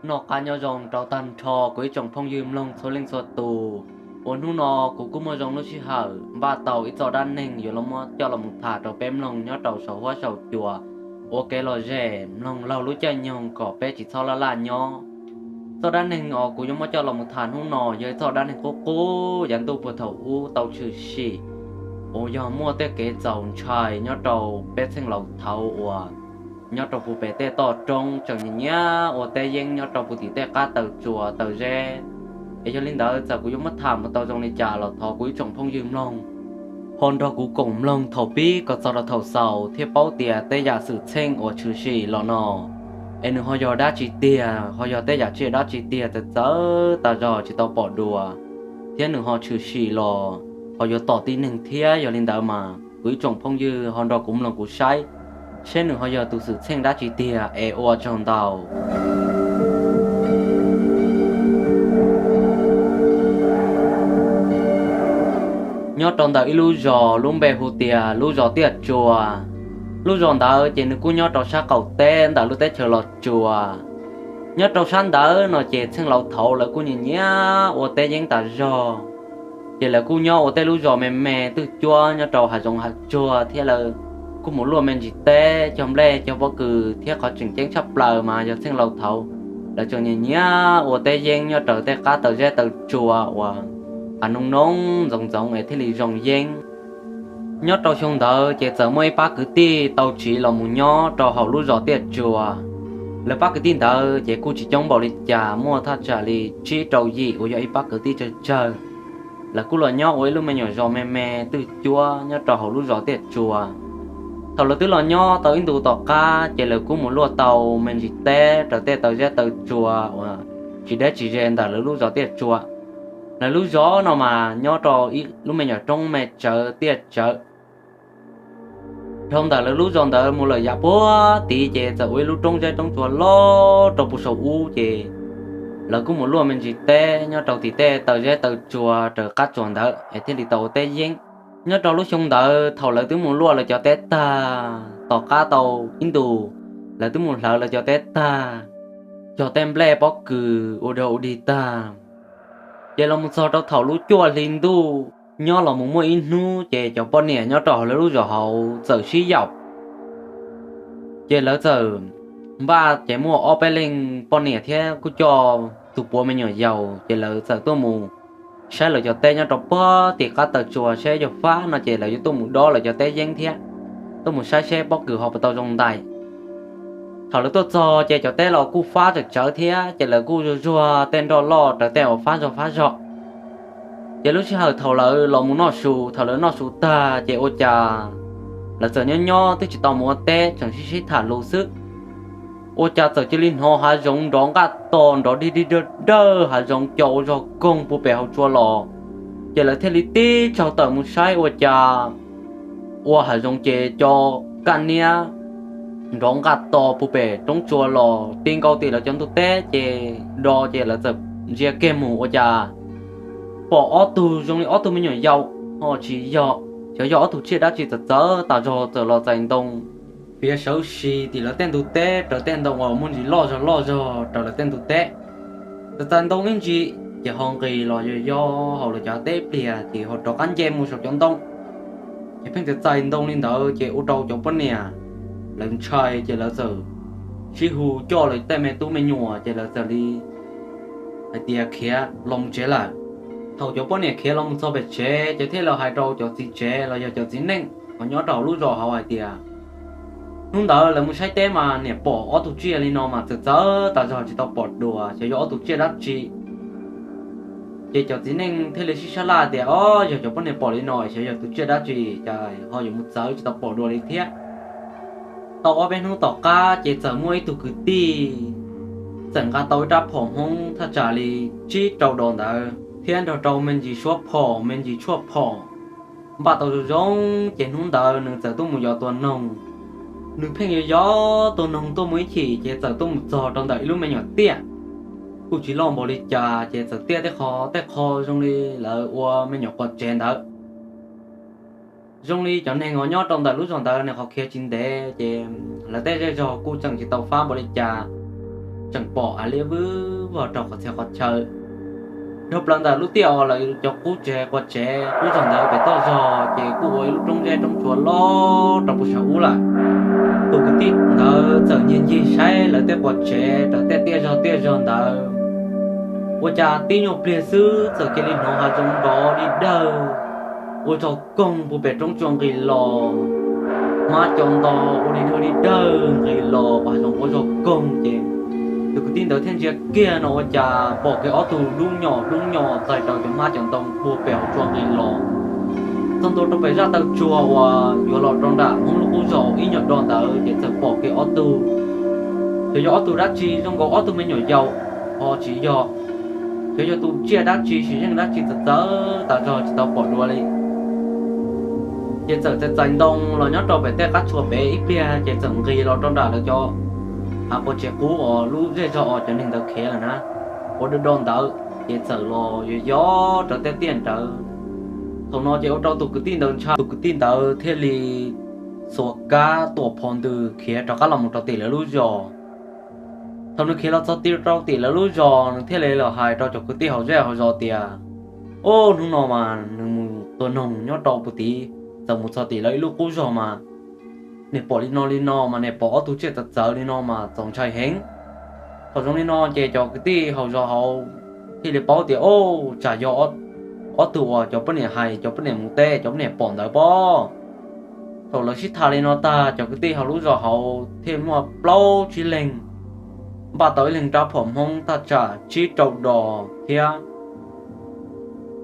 Noj qab nyob zoo rau tag nrho kuv ib tsoom phooj ywg mloog txhua leej txhua tus, uas hnub no kuv kuj muaj zoo lub sij hawm npaj tau ib txoj dab neeg yuav los muab coj los mus tham rau peb mloog nyob rau saum huab saum cua, ua kev lom zem mloog laug lub caij nyoog kom peb tsis txhob laj laj nyob. Txoj dab neeg uas kuv yuav muab coj los mus tham hnub no yog ib txoj dab neeg qub qub yav ntuj puag thaum ub tau tshwm sim, uas yog muaj tej kev txaus ntshai nyob rau peb txheej laus thaud uas nyob rau puag pem tej toj roob tseem nyiam nyiam ua teb yeeb nyob rau puag tim tej qab taw tsua taw zeb. Es yog li ntawd txawm kuv yuav muab tham mus tau zoo li cas los thov kuv ib tsoom phooj ywg mloog ho nrog kuv koom mloog thaum pib kom txog rau thaum xaus thiaj paub tias tej yam xwm txheej uas tshwm sim los no es nws ho yog dab tsi tiag, ho yog tej yam tsiaj dab tsi tiag txawv txawv tas zog tsis tau pom dua, thiab nws ho tshwm sim los ho yuav tom tib neeg thiab. Yog li ntawd mas kuv ib tsoom phooj ywg ho nrog kuv mloog kuv saib seb nws ho yog tus xwm txheej dab tsi tiag es ua tsaug ntau. Nyob rau ntawm ib lub zos lub npe hu tias lub zos Tiaj Tsua. Lub zos ntawd ces nws kuj nyob rau sab qaum teb ntawm lub teb chaws Los Tsuas. Nyob rau sab ntawd no ces txheej laus thaud lawv kuj nyiam nyiam ua teb yeeb tas zog, ces lawv kuj nyob ua tej lub zos me me twj cuab nyob rau hav zoov hav tsuag thiab lawv kuj mus luaj me ntsis teb cog nplej cog pob kws thiab qhov tseem ceeb tshaj plaws mas yog txheej laus thaud lawv tseem nyiam nyiam ua teb yeeb nyob raws tej qab taw zeb taw tsua uas hav noob noob ntxoov ntxoov es thiaj li zoo yeeb. Nyob rau xyoo ntawd ces txawm muaj ib pab kwv tij tau tsiv los mus nyob rau hauv lub zos Tiaj Tsua. Lawv pab kwv tij ntawd ces kuj tsis coob npaum li cas, muaj thaj tsam li tsib rau yim uas yog ib pab kwv tij tsawg tsawg. Lawv kuj los nyob ua ib lub me nyuam zos me me twj cuab nyob rau hauv lub zos Tiaj Tsua. Thaum lawv twb los nyob tau ib ntus tom qab ces lawv kuj mus luaj tau me ntsis teb raws tej taw zeb taw tsua uas tsis deb tsis ze ntawm lawv lub zos Tiaj Tsua. Lawv lub zos no mas nyob rau ib lub me nyuam roob me tsawv tiaj tsawv. Dhau ntawm lawv lub zos ntawd mus lawm yav puag tid ces txawm ua ib lub roob zeb roob tsua loj rau puag saum ub ces lawv kuj mus luaj me ntsis teb nyob rau tim tej taw zeb taw tsua raws qab tsuas ntawd es thiaj li tau ua teb yeeb. Nyob rau lub xyoo ntawd thaum lawv twb mus luaj lawv cov teb tag, tom qab tau ib ntus lawv twb mus hlawv lawv cov teb tag, cog tej nplej pob kws ua dog ua dig tag, ces los mus txog rau thaum lub cuaj hli ntuj nyob los mus muaj ib hnub ces cov poj niam nyob rau hauv lawv lub zos hauv txawm sib yaum. Ces lawv txawm npaj ces muaj ob peb leeg poj niam thiab kuj coj tus puav me nyuam yaus ces lawv txawm tuaj mus saib lawv cov teb nyob rau puag tim qab taw tsua seb yog fab no ces lawv yuav tuaj mus dob lawv cov teb yeeb thiab tuaj mus saib seb pob kws ho puas tau zoo ntais. Thaum lawv tuaj txog ces cov teb los kuj fab tsawm tsawv thiab ces lawv kuj zuag zuag tej nroj loj raws tej uas fab zog fab zog. Ces lub sij hawm thaum lawv los mus noj su, thaum lawv noj su tag ces ua cas lawv txawm nyob nyob twb tsis tau mus ua teb tseem sib sib tham lus xwb, ua cas txawm cia li hnov hav zoov nrov nqaj to nrov dig dig dawg dawg hav zoov co ua zog koog puag pem hauv tsua los. Ces lawv thiaj li tib tsaug tawm mus saib ua cas ua hav zoov ces co kaj niab nrov nqaj to puag pem roob tsua los ti nkaus tim lawv cov ntug teb ces do ces lawv txawm ntsia kiag mus ua cas pom ob tug zoo li ob tug me nyuam yaus ho tsis yog, xyov yog ob tug tsiaj dab tsi txawv txawv tas zog txawm los txais ntoo piav sawv si tim lawv tej ntug teb raws tej ntoo uas muaj ntsis loj zog loj zog raws lawv tej ntug teb. Txawm txais ntoo ib ntsis ces ho nqis los yog yog hauv lawv cov teb pliag ces ho rov qab nce mus saum cov ntoo. Ces pheej txawm txais ntoo li ntawd ces ua rau cov poj niam lawv ntshai ces lawv txawm sib hu coj lawv tej me tub me nyuam ces lawv txawm li hais tias khiav los mus tsev lawm. Thaum cov poj niam khiav los mus txog pem tsev ces thiaj li hais rau cov txiv tsev los yog cov txiv neej uas nyob rau hauv lub zos hauv hais tias hnub ntawd lawv mus saib teb mas niam pom ob tug tsiaj li no mas txawv txawv tas zog tsis tau pom dua, xyov yog ob tug tsiaj dab tsi. Ces cov txiv neej thiaj li sib sab laj tias, o, yog cov poj niam pom li no xyov yog tus tsiaj dab tsi, cas ho yuav mus txawv tsis tau pom dua li thiab. Tau ob peb hnub tom qab ces txawm muaj ib tug kwv tij txawm nqa tau ib rab phom Hmoob thaj tsam li tsib rau dos ntawd thiab nrog rau me ntsis suab phom me ntsis tshuaj phom npaj tau zoo zoo, ces hnub ntawd nws txawm tuaj mus yos tua noog. Nws pheej yos yos tua noog tuaj mus ib chim ces txawm tuaj mus txog rau ntawm ib lub me nyuam tiaj, kuj tsis loj npaum li cas ces txawm tiaj tej qho tej qho zoo li lawv ua me nyuam quas tsev ntawd. Zoo li cov neeg uas nyob rau ntawm lub zos ntawd nws qhov khiav tsis ntev ces lawv tej zej zog kuj tseem tsis tau fab npaum li cas. tseem pom av liab vwb vog rau qhov txhia qhov chaw. Dhau plaws ntawm lub tiaj uas lawv cov qub tsev qua tsev qub zog ntawd pem toj zog ces kuj ua ib lub roob zeb roob tsua loj rau puag saum ub lawm. Tus kwv tij ntawd txawm ncig ncig saib lawv tej qua tsev rau tej tiaj zog tiaj zog ntawd, ua cas tib nyuag pliag xwb txawm cia li hnov hav zoov nrov di dawg ua zog koog puag pem roob tsua nqis los. Hmab cov nto ua di dawg di dawg nqis los, hav zoov ua zog koog ces tus kwv tij ntawd thiaj ntsia kiag no ua cas pom kiag ob tug dub nyos dub nyos txais rau cov hmab cov ntoo puag pem hauv tsua nqis los. Txog ntua rau pem zaj taw tsuag uas yuav los rau nram Hmoob lub qub zos ib nyuag do ntawd ces txawm pom kiag ob tug. Xyov yog ob tug dab tsi, zoo nkaus ob tug me nyuam yaus ho tsis yog. Xyov yog tus tsiaj dab tsi, sim zeej dab tsi txawv txawv tas zog tsis tau pom dua li. Ces txawm txais txais ntoo los nyob rau pem tej qab tsua pem ib pliag ces txawm nqis los rau nram lawv cov hav qua tsev qub uas lub zej zog uas cov neeg ntawd khiav lawm na, ua do do ntawd ces txawm los yos yos rau tej tiaj ntawd. Thaum no ces ua rau tus kwv tij ntawd ntshai, tus kwv tij ntawd thiaj li xuas kab tuam phom ntws khiav rov qab los mus rau tim lawv lub zos. Thaum nws khiav los txog ti rau tim lawv lub zos nws thiaj li los hais rau cov kwv tij hauv zej hauv zos tias, Ub, hnub no mas nws mus tua noog nyob rau puag tid, txawm mus txog tim lawv ib lub qub zog mas nws pom li no li no mas nws pom ob tug tsiaj txawv txawv li no mas txaus ntshai heev. Thaum zoo li no ces cov kwv tij hauv zos hauv thiaj li paub tias, Ub, tsam yog ob tug uas cov poj niam hais cov poj niam mus teb cov poj niam pom ntawd pob. Thaum lawv sib tham li no tag cov kwv tij hauv lub zos hauv thiaj muaj plaub tsib leeg npaj tau ib leeg rab phom Hmoob thaj tsam tsib rau dos thiab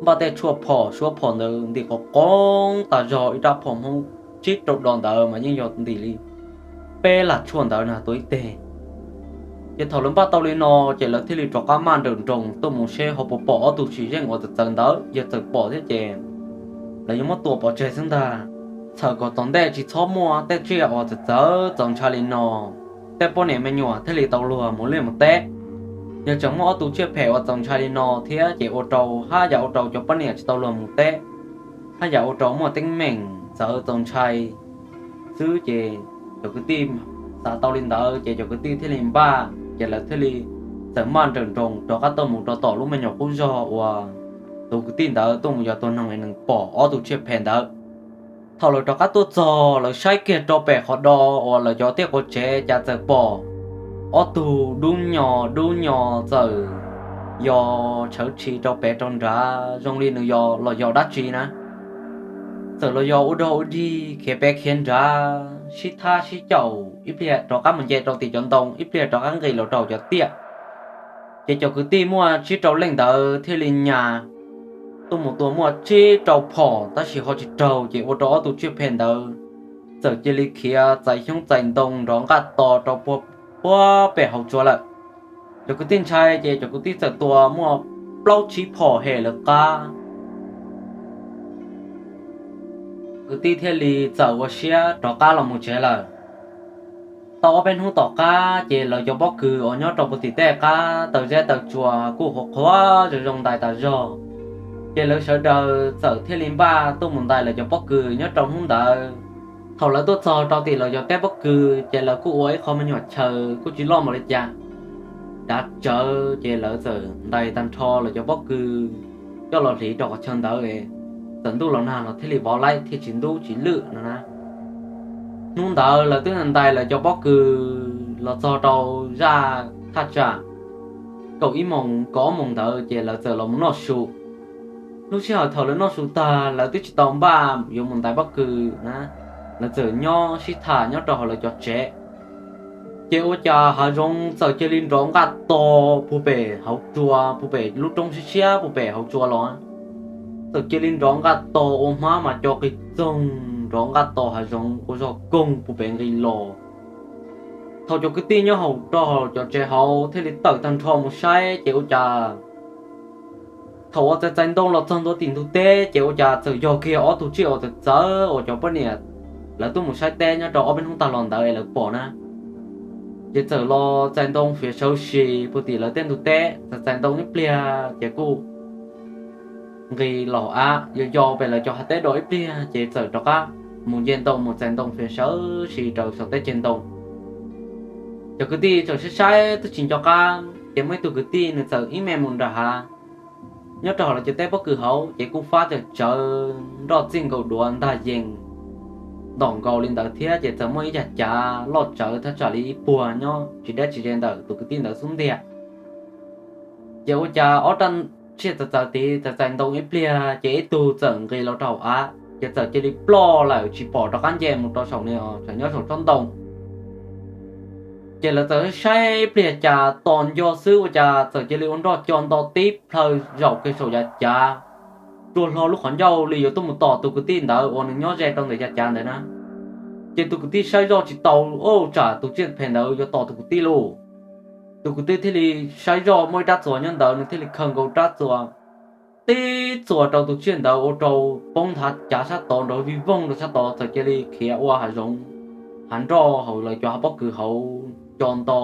npaj tej tshuaj phom suab phom ntawd ntim qoob qoob tas zog ib rab phom Hmoob tsib rau dos ntawd mas yeej yog ntim li peb lam tshuaj ntawd na tua ib teg. Ces thaum lawv npaj tau li no ces lawv thiaj li rov qab maj nrawm nroos tuaj mus seb ho puas pom ob tug tsiaj yeej uas txawv txawv ntawd, yog txawm pom thiab ces lawv yuav muab tua pov tseg xwb ntag. Txhawm kom tom ntej tsis txhob muaj tej tsiaj uas txawv txawv txaus ntshai li no, tej poj niam me nyuam thiaj li tau luag mus liaj mus teb. Yog tseem muaj ob tug tsiaj phem uas txaus ntshai li no thiab ces ua rau haj yam ua rau cov poj niam tsis tau luag mus teb, haj yam ua rau muaj teeb meem txawv txaus ntshai xwb. Ces cov kwv tij xav tau li ntawd ces cov kwv tij thiaj li npaj ces lawv thiaj li txawm maj nrawm nroos rov qab tuaj mus rau tom lub me nyuam qub zog uas tus kwv tij ntawd tuaj mus yos tua noog es nws pom ob tug tsiaj phem ntawd. Thaum lawv rov qab tuaj txog lawv saib kiag rau pem qhov do uas lawv cov tiaj qua tsev cas txawm pom ob tug dub nyos dub nyos txawm yos tshawv tshis rau pem rau nrad zoo li nws yos los yos dab tsi na. Txawm los yos ua dog ua dig khiav pem khiav nrad sib thab sib caum ib pliag rov qab mus nce rau tim cov ntoo ib pliag rov qab nqis los rau cov tiaj. Ces cov kwv tij muaj tsib rau leej ntawd thiaj li nyas tuaj mus tua muaj tsib rau phom tab sis ho tsis raug ces ua rau ob tug tsiaj phem ntawd txawm cia li khiav txais xyoob txais ntoo nrov nqaj to rau puag pem hauv tsua lawm. Cov kwv tij ntshai ces cov kwv tij txawm tua muaj plaub tsib phom hem lawv qab. Kwv tij thiaj li txawm ua siab rov qab los mus tsev lawm. Tau ob peb hnub tom qab ces lawv cov pob kws uas nyob rau puag tim tej qab taw zeb taw tsua kuj qhuav qhuav zoo zoo ntais tas zog. Ces lawv sawv daws txawm thiaj li npaj tuaj mus ntais lawv cov pob kws nyob rau hnub ntawd. Thaum lawv tuaj txog rau tim lawv cov teb pob kws ces lawv kuj ua ib qho me nyuam chaw kuj tsis loj npaum li cas. Dav tsawv ces lawv txawm ntais tag nrho lawv cov pob kws coj los hliv rau qhov chaw ntawd, txawm ntuj los nag los thiaj li vov laib thiaj tsis ntub tsis lwj no na. Hnub ntawd lawv twb ntais lawv cov pob kws los txog rau zaj thaj tsam kaum ib moos kaum ob moos ntawd ces lawv txawm los mus noj su. Lub sij hawm thaum lawv noj su tag lawv twb tsis tau npaj yuav mus ntais pob kws na, lawv txawm nyob sib tham nyob rau hauv lawv cov tsev. Ces ua cas hav zoov txawm cia li nrov nqaj to puag pem hauv tsua, puag pem lub roob siab siab puag pem hauv tsua los, txawm cia li nrov nqaj to ua hmab mas co qis txoog, nrov nqaj to hav zoov ua zog koog puag pem nqis los. Thaum cov kwv tij nyob hauv rau hauv cov tsev hauv thiaj li tawm tag nrho mus saib ces ua cas thaum uas txais txais ntoo los txog ntua tim ntug teb ces ua cas txawm yog kiag ob tug tsiaj uas txawv txawv uas cov poj niam lawv tuaj mus saib teb nyob rau ob peb hnub tag los ntawd es lawv pom na. Ces txawm los txais ntoo fiav sawv si puag tim lawv tej ntug teb, txais txais ntoo ib pliag ces kuj nqis los av yos yos pem lawv cov hav teb do ib pliag ces txawm rov qab mus nce ntoo mus txais ntoo fiav sawv si rau saum teb ceg ntoo. Cov kwv tij txawm saib saib twb tsis nco qab, ces muaj ib tug kwv tij nws txawm ib me mus nram hav, nyob rau hauv lawv cov teb pob kws hauv ces kuj fab txawm tsawv nroj txij nkaus duav ntag yees ntom nkaus li ntawd thiab, ces txawm muaj ib yav cav loj tsawv thaj tsam li ib puag nyob tsis deb tsis ze ntawm tus kwv tij ntawd xub ntiag. Ces ua cas ob rab tsiaj txawv txawv tid txawm txais ntoo ib pliag, ces ib tug txawm nqis los rau hauv av, ces txawm cia li ploj lawm tsis pom rov qab nce mus rau saum ni, txawm nyob saum tsob ntoo. Ces lawv txawm saib ib pliag cas tos nco xwb ua cas txawm cia li ua nroj co nto tib plhaw zaum kiag saum yav cav, rua hlo lub qhov ncauj li yuav tuaj mus tom tus kwv tij ntawd uas nws nyob ze rau ntawm yav cav ntawd na. Ces tus kwv tij saib zoj tsis tau, ua cas tus tsiaj phem ntawd yuav tom tus kwv tij lauj. Tus kwv tij thiaj li saib zoj muaj ib rab txuas nyob ntawd, nws thiaj li khaws nkaus rab txuas tib txuas rau tus tsiaj ntawd ua rau poob nthav cav sab tod nrov vij voog rau sab tod, txawm cia li khiav ua hav zoov, hav nroj hauv lawv cov hav pob kws hauv co nto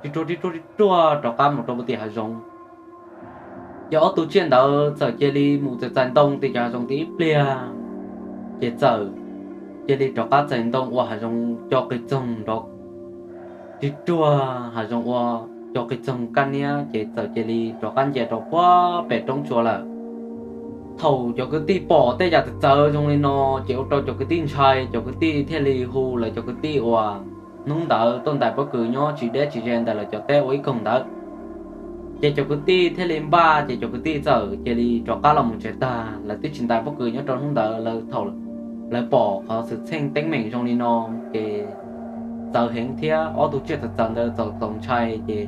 tib ruag tib ruag tib ruag rov qab mus rau puag tim hav zoov. Ces ob tug tsiaj ntawd txawm cia li mus txais txais ntoo tim cov hav zoov tim ib pliag, ces txawm cia li rov qab txais ntoo ua hav zoov co qis txoog nrov tib ruag, hav zoov ua co qis txoog kaj niab, ces txawm cia li rov qab nce rau puag pem roob tsua lawm. Thaum cov kwv tij pom tej yam txawv txawv zoo li no, ces ua rau cov kwv tij ntshai, cov kwv tij thiaj li hu lawv cov kwv tij uas hnub ntawd tuaj ntais pob kws nyob tsis deb tsis ze ntawm lawv cov teb ua ib koog ntawd. Ces cov kwv tij thiaj li npaj, ces cov kwv tij txawm cia li rov qab los mus tsev tag, lawv twb tsis ntais pob kws nyob rau hnub ntawd. Lawv thaum lawv pom qhov xwm txheej teeb meem zoo li no, ces txawv heev thiab ob tug tsiaj txawv txawv ntawd txaus txaus ntshai, ces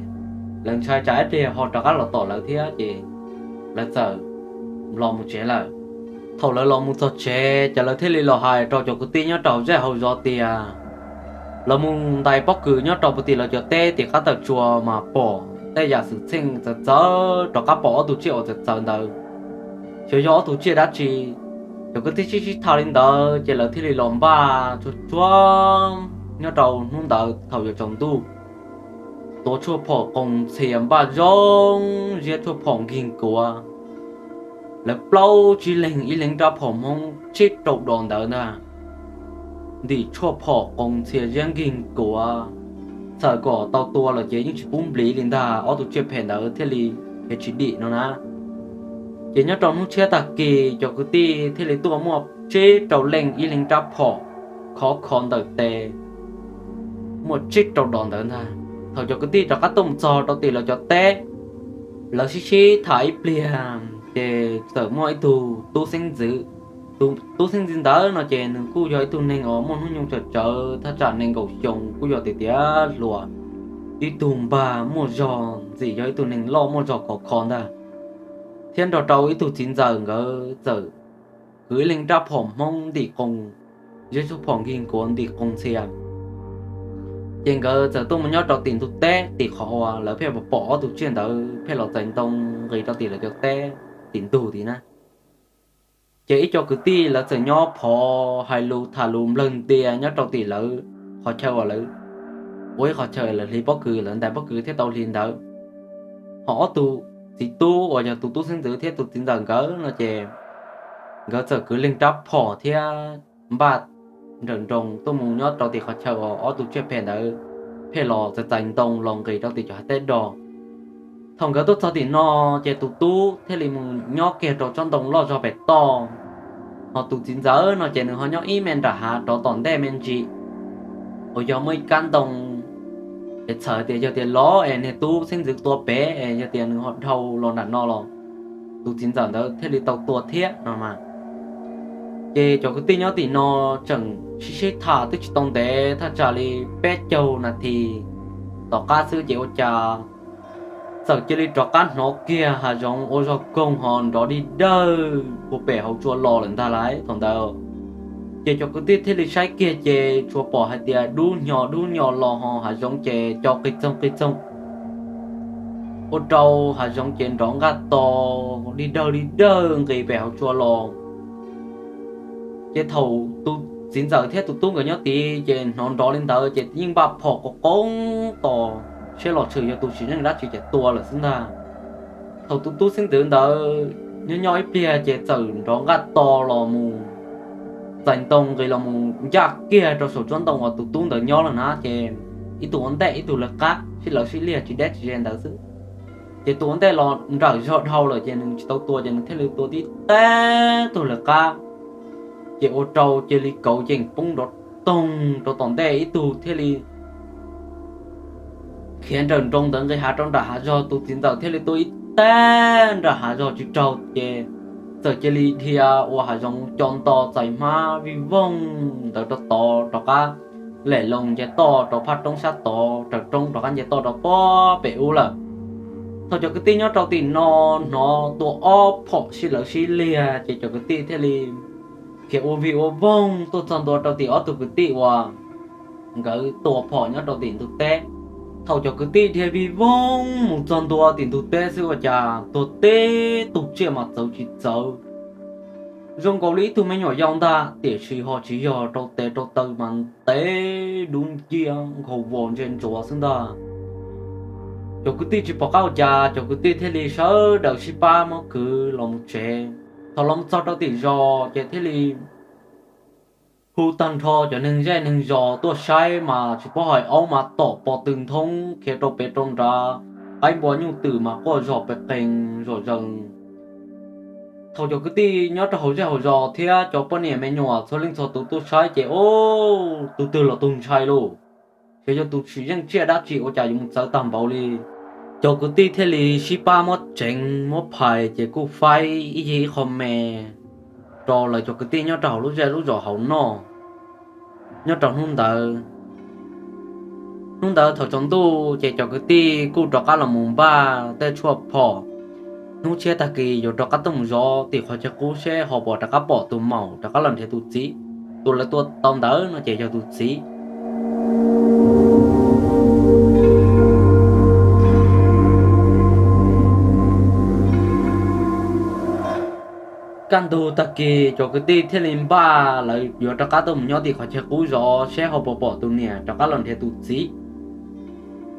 lawv ntshai tsam ib pliag ho rov qab los tom lawv thiab, ces lawv txawm los mus tsev lawm. Thaum lawv los mus txog tsev, ces lawv thiaj li los hais rau cov kwv tij nyob rau zej hauv zos tias lawv mus ntais pob kws nyob rau puag tim lawv cov teb tim qab tawm tsua mas pom tej yam xwm txheej txawv txawv, rov qab pom ob tug tsiaj uas txawv txawv ntawd, xyov yog ob tug tsiaj dab tsi. Cov kwv tij sib sib tham li ntawd, ces lawv thiaj li los npaj tsuag tsuag nyob rau hnub ntawd thaum yuav tsaus ntuj, tuav tshuaj phom qoos ntxhias npaj zoo, ziab tshuaj phom nkig kuav. Lawv plaub tsib leeg ib leeg rab phom Hmoob tsib rau dos ntawd ntag, ntim tshuaj phom qoos ntxhias ziab nkig kuav, txawm kom tau tua lawm ces yeej tsis pub npliv li ntag, ob tug tsiaj phem ntawd thiaj li yuav tsis dim no na. Ces nyob rau hnub tshiab tag kis cov kwv tij thiaj li tuaj muaj tsib rau leej ib leeg rab phom khov kho ntawm tes, muaj tsib rau dos ntawd ntag. Thaum cov kwv tij rov qab tuaj mus txog rau tim lawv cov teb, lawv sib sib tham ib pliag, ces txawm muaj ib tug tub xeeb ntxwv. Tus tub xeeb ntxwv ntawd no ces nws kuj yog ib tug neeg uas muaj hnub nyoog tsawm tsawv thaj tsam nees nkaum xyoo, kuj yog tias tiav hluas, ib tug npag muaj zog ntxim yog ib tug neeg loj muaj zog khov kho ntag, thiab nrog rau ib tug txiv ntxawm nkawd txawm kwv ib leeg rab phom Hmoob ntim qoos, ziab tshuaj phom nkig kuav ntim qoos ntxhias. Ces nkawd txawm tuaj mus nyob rau tim ntug teb tim qhov uas lawv pheej pom ob tug tsiaj ntawd pheej los txais ntoo nqis rau tim lawv cov teb tim ntug tid na. Ces ib co kwv tij lawv txawm nyob phov hais lus tham lus nplawg ntias nyob rau tim lawv qhov chaw uas lawv ua ib qhov chaw lawv hliv pob kws, lawv ntais pob kws thiaj tau hli ntawd. Ho ob tug txiv tub uas yog tus tub xeeb ntxwv thiab tus txiv ntxawm nkawd no ces nkawd txawm kwv leeg rab phom thiab npaj nrawm nroos tuaj mus nyob rau tim qhov chaw uas ob tug tsiaj phem ntawd pheej los txais txais ntoo los nqis rau tim cov hav teb do. Thaum nkawd tuaj txog tim no, ces tus tub thiaj li mus nyob kiag rau tsob ntoo loj zog pem toj, ho tus txiv ntxawm no ces nws ho nyob ib me nram hav rov tom ntej me ntsis, uas yog muaj ib kab ntoo es txhawm tias yog tias lov es niag tub xeeb ntxwv tua pem es yog tias nws ho dhau los nram no los tus txiv ntxawm ntawd thiaj li tau tua thiab no mas. Ces cov kwv tij nyob tim no tseem sib sib tham twb tsis tau ntev, thaj tsam li peb caug nas this tom qab xwb ces ua cas txawm cia li rov qab hnov kiag hav zoov ua zog koog ho nrov dig dawg puag pem hauv tsua los lawm ntag lauj thaum ntawd. Ces cov kwv tij thiaj li saib kiag ces tsuas pom hais tias dub hnyo dub hnyo los ho hav zoov ces co qis txoog qis txoog, ua rau hav zoov ces nrov nqaj to dig dawg dig dawg nqis pem hauv tsua los. Ces thaum tus txiv ntxawm thiab tus tub nkawd nyob tid ces hnov nrov li ntawd ces yeej npaj phom qoo qoob tos saib los tshwm yog tus sim neej dab tsi ces tua lawm xwb ntag. Thaum tus tub xeeb ntxwv ntawd nyob nyob ib pliag ces txawm nrov nqaj to los mus txais ntoo nqis los mus ncaj kiag rau saum tsob ntoo uas tus tub ntawd nyob lawm na ces ib tug ua ntej ib tug lawv qab, sib lawv sib liag tsis deb tsis ze ntawd xwb. Ces tus ua ntej los nrawm zog dhau lawm ces nws tsis tau tua ces nws thiaj li tua tib teg tus lawv qab, ces ua rau cia li kauv yeem poob nrov toog rau tom ntej, ib tug thiaj li khiav nrawm nroos ntawd nqis hav rau nram hav zog, tus txiv ntxawm thiaj li tua ib teg nram hav zog tsis raug ces txawm cia li dhia ua hav zoov co nto txais hmab vij voog ntawd rau tod rov qab lem loo nce toj rau phab roob sab tod raws roob rov qab nce toj rau pem ub lawm. Thaum cov kwv tij nyob rau tim no hnov tua ob phom sib lawv sib liag ces cov kwv tij thiaj li khiav ua vij ua voog tuaj txog ntua rau tim ob tug kwv tij uas nkawd tua phom nyob rau tim ntug teb. Thaum cov kwv tij dhia vij voog mus txog ntua tim ntug teb xwb ua cas tuag teb tug tsiaj mas txawv tsis txawv, zoo nkaus li ib tug me nyuam yaus ntag tiam sis ho tsis yog, rau tes rau taw mas ntev dub nciab nkhaus vos ntse ntsuav xwb ntag. Cov kwv tij tsis pom qab ua cas, cov kwv tij thiaj li sawv daws sib pab muab kwv los mus tsev. Thaum los txog rau tim zos ces thiaj li hu tag nrho cov neeg zej neeg zos tuaj saib mas tsis paub hais aub mas tom pos tw nthoob khiav rau pem rau nrad, qaib npua nyuj twm mas quaj zom pes qees zom zees. Thaum cov kwv tij nyob rau hauv zej hauv zos thiab cov poj niam me nyuam txhua leej txhua tus tuaj saib ces ub, tus twg los tus ntshai lauj, xyov yog tus tsis yeej tsiaj dab tsi ua cas yuav mus txawv tag npaum li. Cov kwv tij thiaj li sib pab muab tseev muab phais ces kuj faib ib yig ib qho me rau lawv cov kwv tij nyob rau hauv lub zej lub zos hauv noj. Nyob rau hnub ntawd, hnub ntawd thaum tsaus ntuj ces cov kwv tij kuj rov qab los mus npaj tej tshuaj phom. Hnub tshiab tag kis yuav rov qab tuaj mus zov tim qhov chaw qub seb ho puas rov qab pom tus maum rov qab los nrhiav tus txiv. Tus lawv tua tau ntawd no ces yog tus txiv. Kaj ntug tag kis cov kwv tij thiaj li npaj lawv yuav rov qab tuaj mus nyob tim qhov chaw qub zov seb ho puas pom tus niam rov qab los nrhiav tus txiv.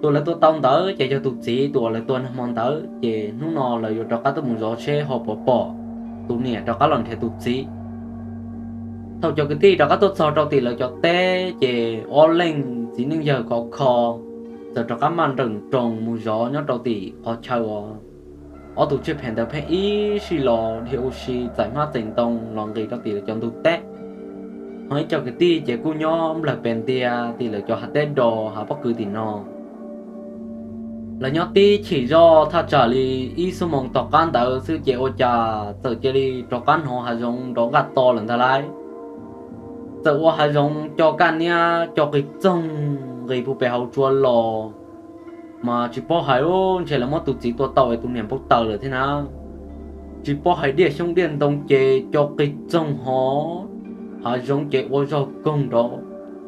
Tus lawv tua tau ntawd ces yog tus txiv, tus uas lawv tua nag hmo ntawd ces hnub no lawv yuav rov qab tuaj mus zov seb ho puas pom tus niam rov qab los nrhiav tus txiv. Thaum cov kwv tij rov qab tuaj txog rau tim lawv cov teb ces ob leeg txiv neej yawg khov kho txawm rov qab maj nrawm nroos mus zov nyob rau tim qhov chaw uas ob tug tsiaj phem ntawd pheej ib sij los dhia ua si txais hmab txais ntoo los nqis rau tim lawv cov ntug teb. Ho ib co kwv tij ces kuj nyob nplawg pes ntia tim lawv cov hav teb dos hav pob kws tim no. Lawv nyob tib chim zoj thaj tsam li ib xuab moos tom qab ntawd xwb ces ua cas txawm cia li rov qab hnov hav zoov nrov nqaj to lawm ntag lauj. Txawm ua hav zoov co kaj niab co qig txoog nqis puag pem hauv tsua los, mas tsis paub hais ub ntshe lawv muab tus txiv tua tau es tus niam npau taws lawm thiab na. Tsis paub hais diaj xyoob diaj ntoo ces co qig txoog ho hav zoov ces ua zog koog nrov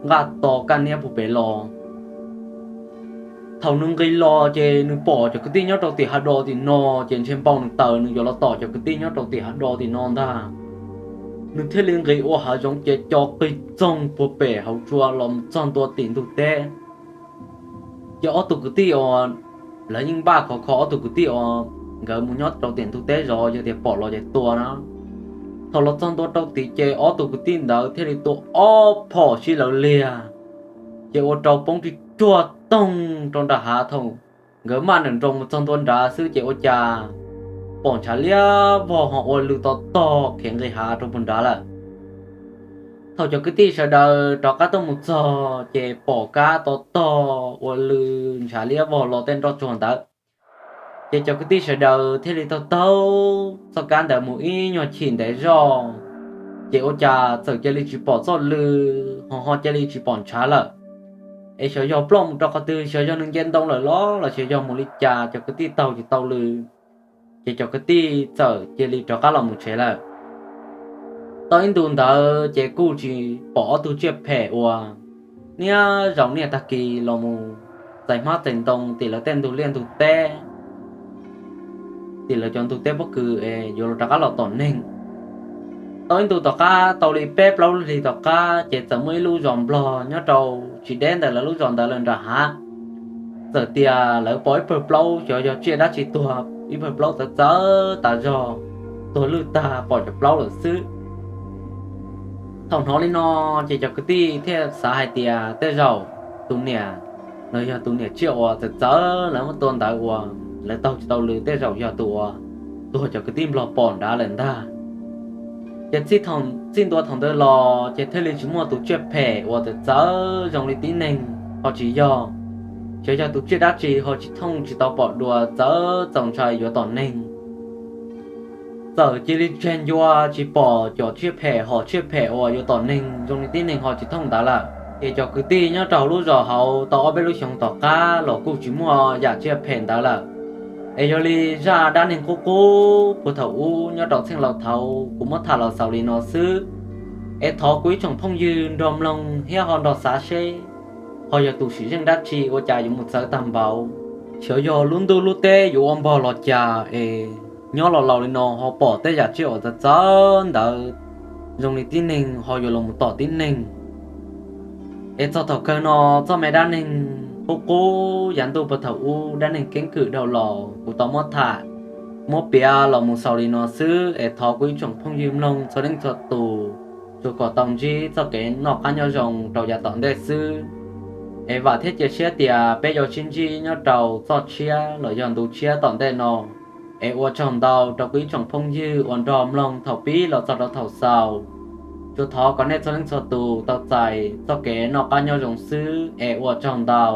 nqaj to kaj niab puag pem los. Thaum nws nqis los ces nws pom cov kwv tij nyob rau tim hav dos tim no ces ntshe npau nws taws nws yuav los tom cov kwv tij nyob rau tim hav dos tim no ntag. Nws thiaj li nqis ua hav zoov ces co qig txoog puag pem hauv tsua los mus txog ntua tim ntug teb. Ces ob tug kwv tij uas lawv yeej npaj khov kho ob tug kwv tij uas nkawd mus nyob rau tim ntug teb zov yog tias pom los ces tua na. Thaum los txog ntua rau tid ces ob tug kwv tij ntawd thiaj li tua ob phom sib lawv liag, ces ua rau poob ris ruag toog rau nram hav. Thaum nkawd maj nrawm nroos mus txog ntua nrad xwb ces ua cas pom ntshav liab vog ho ua lw to tog khiav nqis hav rau puag nrad lawm. Thaum cov kwv tij sawv daws rov qab tuaj mus txog ces pom kab to tog ua lw ntshav liab vog los tej nroj tsuag ntawd. Ces cov kwv tij sawv daws thiaj li taug taug txoj kab ntawd mus ib nyuag chim ntev zog, ces ua cas txawm cia li tsis pom txoj lw, ho ho cia li tsis pom ntshav lawm. Es xyov yog ploj mus rau qhov twg, xyov yog nws nce ntoo lawm los los xyov yog mus li cas, cov kwv tij taug tsis tau lw, ces cov kwv tij txawm cia li rov qab los mus tsev lawm. Tau ib ntu ntawd ces kuj tsis pom ob tug tsiaj phem uas niaj zaus niaj tag kis los mus txais hmab txais ntoo tim lawv tej ntug liaj ntug teb, tim lawv cov ntug teb pob kws es yuav los rov qab los tom neeg. Tau ib ntu tom qab tau li peb plaub hlis tom qab ces txawm muaj ib lub zos nplog nyob rau tsis deb ntawm lawv lub zos ntawd lawm nram hav. Txawm tias lawv pom ib pawg plaub, xyov yog tsiaj dab tsi tuag, ib pawg plaub txawv txawv tas zog, tuag lwj tag pom cov plaub lawm xwb. Thaum hnov li no ces cov kwv tij thiaj xav hais tias tej zaum tus niam los yog tus niam tsiaj uas txawm txawv lawv muab tua ntawd uas lawv taug tsis tau lw tej zaum yog tus uas tuag cov kwv tij nplog pom nrad lawm ntag. Ces txij ntua thaum ntawd los ces thiaj li tsis muaj tus tsiaj phem uas txawv txawv zoo li tib neeg ho tsis yog, xyov yog tus tsiaj dab tsi ho tsis thooj tsis tau pom dua txawv txaus ntshai yuav tom neeg. Txawm cia li tseg ncua tsis pom cov tsiaj phem hom tsiaj phem uas yuav tom neeg zoo li tib neeg ho tsis thooj ntawd lawm, ces cov kwv tij nyob rau hauv lub zos hauv tau ob peb lub xyoo tom qab los kuj tsis muaj yam tsiaj phem ntawd lawm. Es yog li zaj dab neeg qub qub puag thaum ub nyob rau txheej laus thaud kuv muab tham los xaus li no xwb. Es thov kuv ib tsoom phooj ywg nrog mloog thiab ho nrog xav seb ho yog tus sim zeej dab tsi ua cas yuav mus txawv tag npaum, xyov yog lub ntuj lub teb yuav ua npog los cas es nyob los laus li no ho pom tej yam tsiaj uas txawv txawv ntawd zoo li tib neeg ho yuav los mus tom tib neeg. Es txog thaum kawg no txoj me dab neeg qub qub yav ntuj puag thaum ub dab neeg keeb kwm dhau los kuv tau muab tham muab piav los mus xaus li no xwb. Es thov kuv ib tsoom phooj ywg mloog txhua leej txhua tus, tsuas kom tau ntsib txoj kev noj qab nyob zoo rau yav tom ntej xwb. Es vam thiab cia siab tias peb yuav sib ntsib nyob rau txoj tshiab los yog ntu tshiab tom ntej no. Es ua tsaug ntau rau kuv ib tsoom phooj ywg uas nrog mloog thaum pib los txog rau thaum xaus. Tsuas thov kom nej txhua leej txhua tus tau txais txoj kev noj qab nyob zoo xwb es ua tsaug ntau.